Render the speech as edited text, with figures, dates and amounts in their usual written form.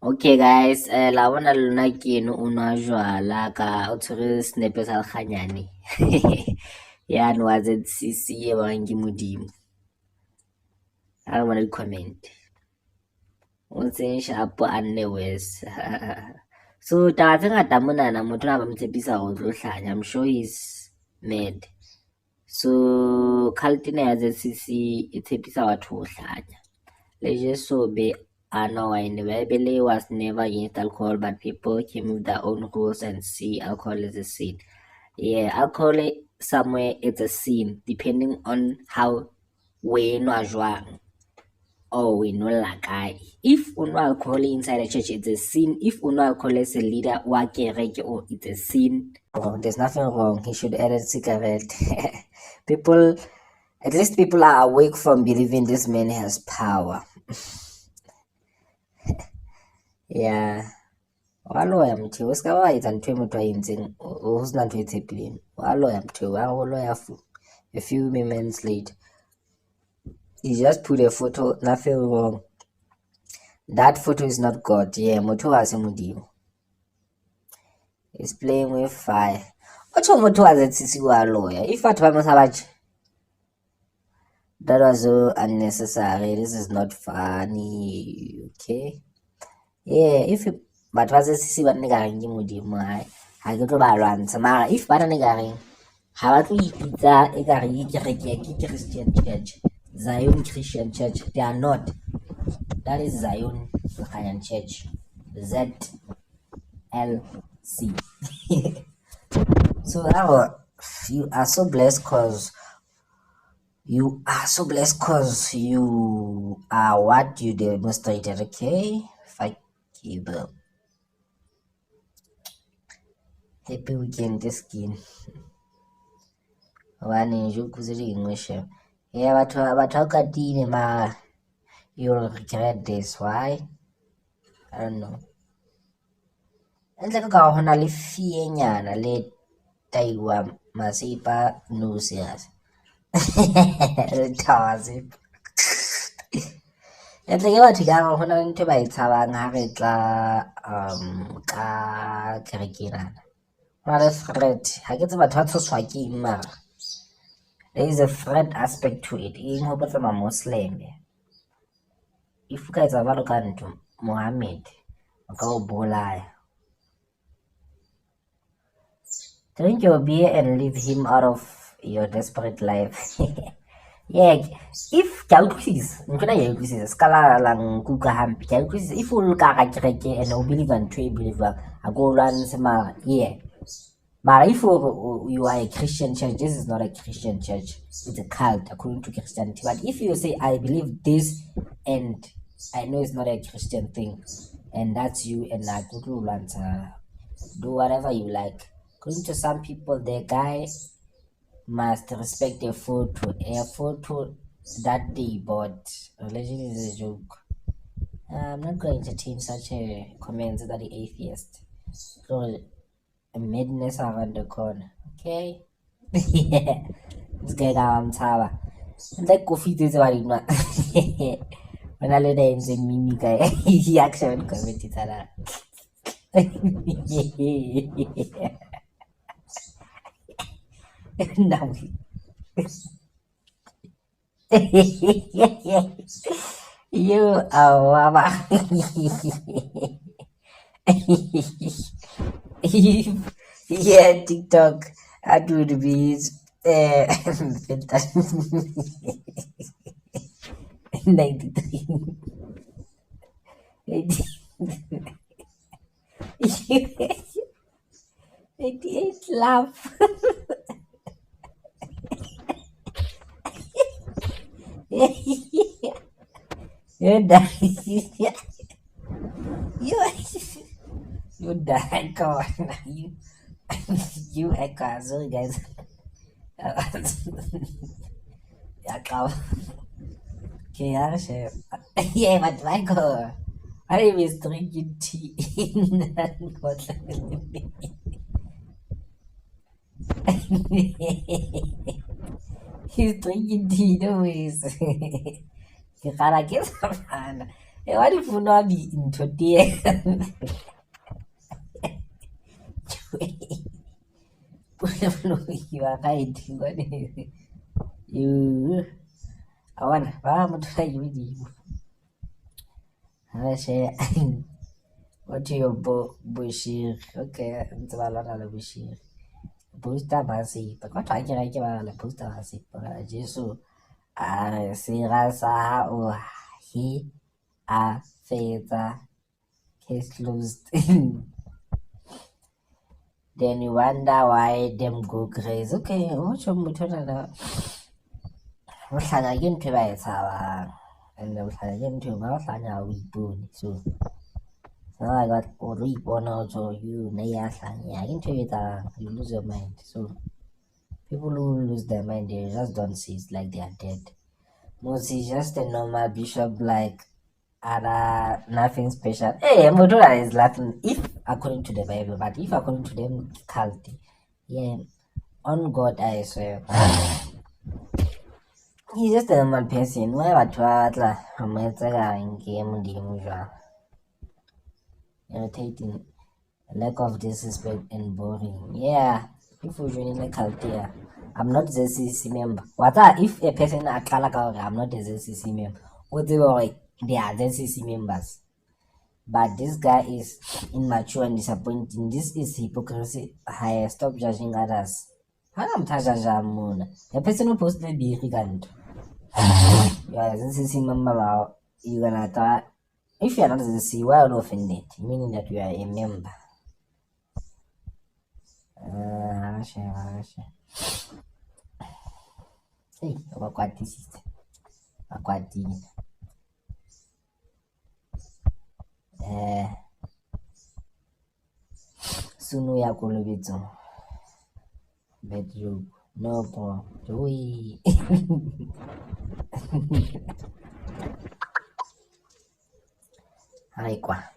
Okay guys, la bona le lona ke eno o nwa jwala ka o tshwere senepe sa lekganyane yane wa Z_C_C e bang ke Modimo. Ha re bona di-comment. O ntseng sharp a nne worse. So taba tse ngata monana motho a ba mo tshepisa hore o tlo hlanya. I'm sure he's mad. So cult ena ya Z_C_C e tshepisa batho ho hlanya. Le Jesu be a nwa wine. Bible was never against alcohol, but people came with their own rules and see alcohol as a sin. Yeah, alcohol somewhere it's a sin depending on how o e nwa jwang or o e nolla kae. If o nwa alcohol inside a church, it's a sin. If o nwa alcohol as a leader wa kereke, oh, it's a sin. Oh, there's nothing wrong. He should add a cigarette. People, at least people are awake from believing this man has power. Yeah. Wa loya motho eo, o ska wa etsa ntho e motho a entseng o sena ntho e tshepileng. Wa loya motho eo, wa o loya a few moments later. He just put a photo, nothing wrong. That photo is not God. Yeah, motho ha se Modimo. He's playing with fire. O tjho motho wa Z_C_C wa loya. If batho ba mo sa batjhe, that was so unnecessary. This is not funny. Okay. Yeah, if batho ba Z_C_C ba nne ka reng ke Modimo, hai ha ke tlo ba lwantsha. Mara if ba nne ka reng ha ba tlo ipitsa ekare ke kereke ke Christian Church, Zion Christian Church. They are not. That is Zion Lekganyane Church. ZLC. So now you are so blessed cause you are so blessed cause you are what you demonstrated, okay? Fuck you, bro. Happy weekend, skin. Hobane joke tse dingwe shem. Yeah, batho batho ba kwatile mara you'll regret this. Why? I don't know. Ntle ka ka ho na le fienyana le taiwa masipa no serious. Le thawa masipa. Ntle ke batho ka ho na le ntho e ba e tshabang ha re tla ka kereke enana. Ho na le threat. Ha ke tsebe batho ba tshoswa ke eng mara. There is a threat aspect to it. E nhopotsa ma-Muslim. If o ka etsa jwalo ka ntho, Mohammed o ka o bolaya. Drink your beer and leave him out of your desperate life. Yeah, if ke a utlwisisa, ntho ena ke a utlwisisa, ska la nkuka hampe, ke a utlwisisa. If o le ka hara kereke and o believe ntho e believe-ang, ha ke o lwantshe mara, yeah. Mara if you are a Christian church, this is not a Christian church. It's a cult according to Christianity. But if you say, I believe this and I know it's not a Christian thing, and that's you, and I go to do whatever you like. According to some people, the guy must respect a photo that they bought. Religion is a joke. I'm not going to entertain such a comments that the atheist. So, madness around the corner. Okay? Yeah. This guy ka mtshaba. Ntle kofi tse tse ba di nwa. Hona le ena entseng mimi ka action comedy tsana. No. You are mama. Yeah, TikTok. I do the beats. 93. 88 love. You die. You die. Come on. You echo. Sorry guys. Yeah, come. Okay, yeah, sure. Yeah, but Michael, I was drinking tea in that bottle. He's drinking tea, no ways. Ke qala ke sa bana. E wa di fono di ntho tee. You are right. You a bona ba motho a ke modimo. Ha she what your bo Bushiri. Okay, ntse ba lwana le Bushiri. Booster ba sepa. Ka batho ha ke re ke ba le booster ba sepa. Jesu a re sera sa hao he a fetsa case closed. Then you wonder why them go crazy. Okay, ho tjho motho ona ho hlanya ke ntho e ba e tshabang. And ho hlanya ke ntho ba o hlanya ha o ipone. So sa ba o tlo ipona o tjho you ne ya hlanya ke ntho e etsahalang. You lose your mind. So people who lose their mind, they just don't see it like they are dead. Moses is just a normal bishop like other, nothing special. Hey, motho ona is laughing if according to the Bible, but if according to them cult, yeah, on God I swear. He's just a normal person. Why batho ba batla ho mo etsa ka ke modimo jwang? Irritating, lack of disrespect and boring. Yeah, if you join the cult, yeah. I'm not ZCC member. What if a person a qala ka hore I'm not a ZCC member? O tsebe hore they are ZCC members. But this guy is immature and disappointing. This is hypocrisy. Higher. Stop judging others. Ha na motho a judge-ang mona. The person who posted biri ka ntho. You are a ZCC member, you gonna try. If you are not ZCC, why are you offended? Meaning that you are a member. Hey, ba kwatisitse. Ba kwatile. Soon o ya kolobetsong. Bad joke. No bro. Joey. Hai kwa.